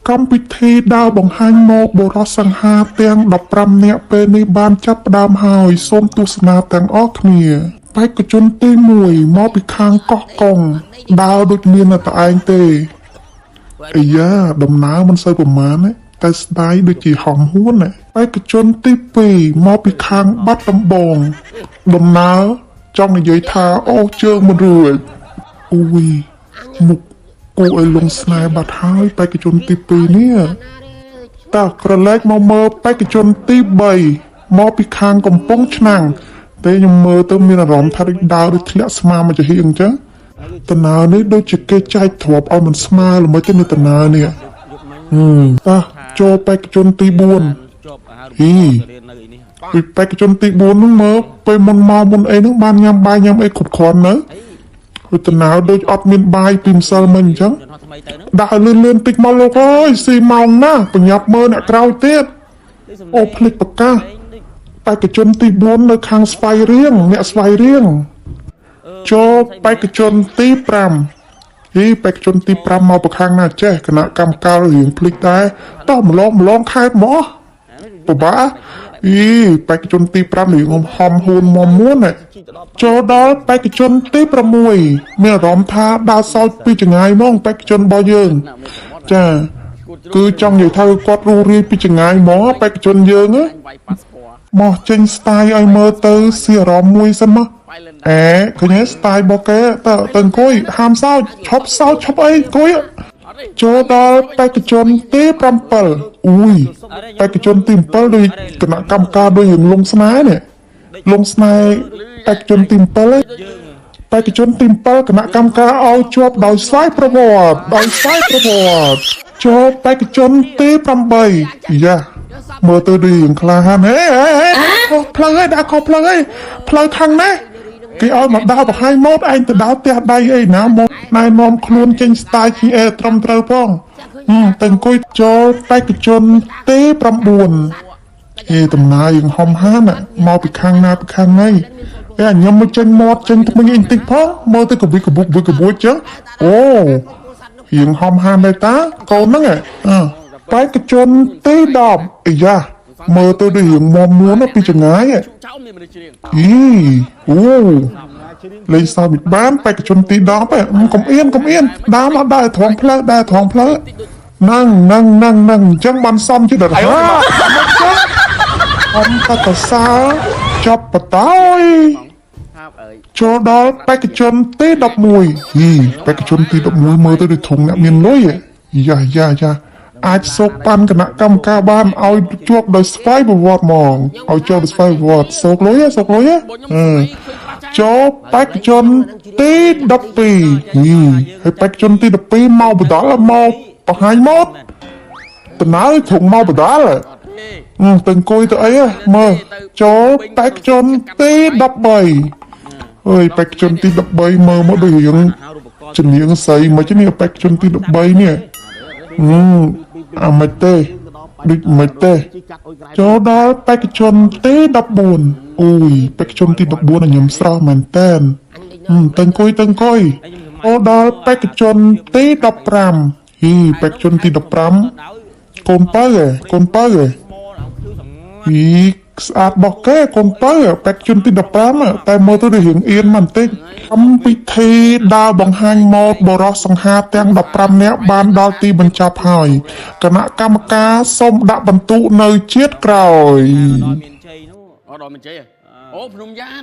កម្មវិធីដើរបង្ហាញម៉ូដបុរសសង្ហាទាំង15នាក់ពេលនេះបានចាប់ផ្ដើមហើយសូមទស្សនាទាំងអស់គ្នាបេក្ខជនទី1មកពីខាងកោះកុងដើរដូចមានតែឯងទេអាយ៉ាដំណើរមិនសូវប្រមាណទេតែស្ដាយដូចជាហំហួនណាបេក្ខជនទី2មកពីខាងបាត់ដំបងដំណើរចង់និយាយថាអូសជើងមិនរួចអូយមុខគួរឲ្យលងស្នេហ៍បាត់ហើយបេក្ខជនទី2នេះតើក្រឡេកមកមើលបេក្ខជនទី3មកពីខាងកំពង់ឆ្នាំងតែខ្ញុំមើលទៅមានអារម្មណ៍ថាដូចដើរដូចធ្លាក់ស្មាមកចំហៀងអញ្ចឹងដំណើរនេះដូចជាគេចែកទ្រព្យឲ្យមិនស្មើល្មិចទេនៅដំណើរនេះតោះចូលបេក្ខជនទី4ហ៊ីពីបេក្ខជនទី4ហ្នឹងមើលពេលមុនមកមុនអីហ្នឹងបានញ៉ាំបាយញ៉ាំអីគ្រប់គ្រាន់នៅគឺដំណើរដូចអត់មានបាយពីម្សិលមិញអញ្ចឹងដើរលឿនលឿនតិចមកលោកអើយស៊ីម៉ោងណាស់ប្រញាប់មើលអ្នកក្រោយទៀតអូភ្លេចប្រកាសបេក្ខជនទី4នៅខាងស្វាយរៀងអ្នកស្វាយរៀងចូលបេក្ខជនទី5ហីបេក្ខជនទី5មកប្រខាងណាចេះគណៈកម្មការរៀងភ្លេចដែរតោះម្លងម្លងខេតមកពិបាកអីបេក្ខជនទី5រៀងហំហួនមមួនចូលដល់បេក្ខជនទី6មានអារម្មណ៍ថាដើរសោចពីចង្ងាយហ្មងបេក្ខជនរបស់យើងចាគឺចង់និយាយថាគាត់រੂរាយពីចង្ងាយហ្មងបេក្ខជនយើងមកចេញ style ឲ្យមើលទៅស៊ីអារម្មណ៍មួយសិនមកអេឃើញទេ style របស់គេទៅអង្គុយហាមសោចឈប់សោចឈប់អីអង្គុយចូលដល់បេក្ខជនទី7អ៊ុយបេក្ខជនទី7ដូចគណៈកម្មការដូចរឿងលងស្នេហ៍នេះលងស្នេហ៍បេក្ខជនទី7ឯងបេក្ខជនទី7គណៈកម្មការឲ្យជាប់ដោយស្វ័យប្រវត្តិដោយស្វ័យប្រវត្តិចូលបេក្ខជនទី8យ៉ាមើលទៅដូចរឿងក្លាហានហេហេខុសផ្លូវឯងដាក់ខុសផ្លូវឯងផ្លូវខាងនេះគេឲ្យមកដើរបង្ហាញម៉ូដឯងទៅដើរផ្ទះដៃអីណាមកណែនាំខ្លួនចេញ style ជាអេត្រឹមត្រូវផងទៅអង្គុយចូលបេក្ខជនទី9ហេដំណើរយើងហំហានមកពីខាងណាពីខាងណីអេខ្ញុំមកចេញមាត់ចេញថ្មិញអីបន្តិចផងមើលទៅកវិកបុកវិកបុចចឹងអូរៀងហំហានដែរតាកូនហ្នឹងបេក្ខជនទី10អាយ៉ាមើលទៅដូចរៀងមមួនពីចង្ងាយអីអូលេងសើចមិនបានបេក្ខជនទី10កុំអៀនកុំអៀនដើរមកដើរត្រង់ផ្លូវដើរត្រង់ផ្លូវហ្នឹងហ្នឹងហ្នឹងហ្នឹងអញ្ចឹងបានសមជាដរាអមតកសាលចាប់បតយចូលដល់បេក្ខជនទី11ហីបេក្ខជនទី11មើលទៅដូចធំអ្នកមានលុយយ៉ាយ៉ាយ៉ាអាចសូកប៉ាន់គណៈកម្មការបានឲ្យជាប់ដោយស្វ័យប្រវត្តិហ្មងឲ្យជាប់ដោយស្វ័យប្រវត្តិសូកលុយសូកលុយចូលបេក្ខជនទី12ហីហើយបេក្ខជនទី12មកបដលមកបង្ហាញម៉ូដដំណើរធំមកបដលទៅអង្គុយទៅអីមើលចូលបេក្ខជនទី13អើយបេក្ខជនទី13មើលមកដូចរឿងជំនាញស្អីមកនេះបេក្ខជនទី13នេះអាមិនទេដូចមិនទេចូលដល់បេក្ខជនទី14អូយបេក្ខជនទី14ខ្ញុំស្រស់មែនតើទៅអង្គុយទៅអង្គុយចូលដល់បេក្ខជនទី15ហ៊ីបេក្ខជនទី15កូនបើកូនបើហ៊ីស្អាតរបស់គេកូនបើបេក្ខជនទី15តែមើលទៅដូចរៀងអៀនមកបន្តិចកម្មវិធីដើរបង្ហាញម៉ូដបុរសសង្ហាទាំង15នាក់បានដល់ទីបញ្ចប់ហើយគណៈកម្មការសូមដាក់បន្ទុកនៅជាតិក្រោយ ដល់មានជ័យអូភ្នំយ៉ាត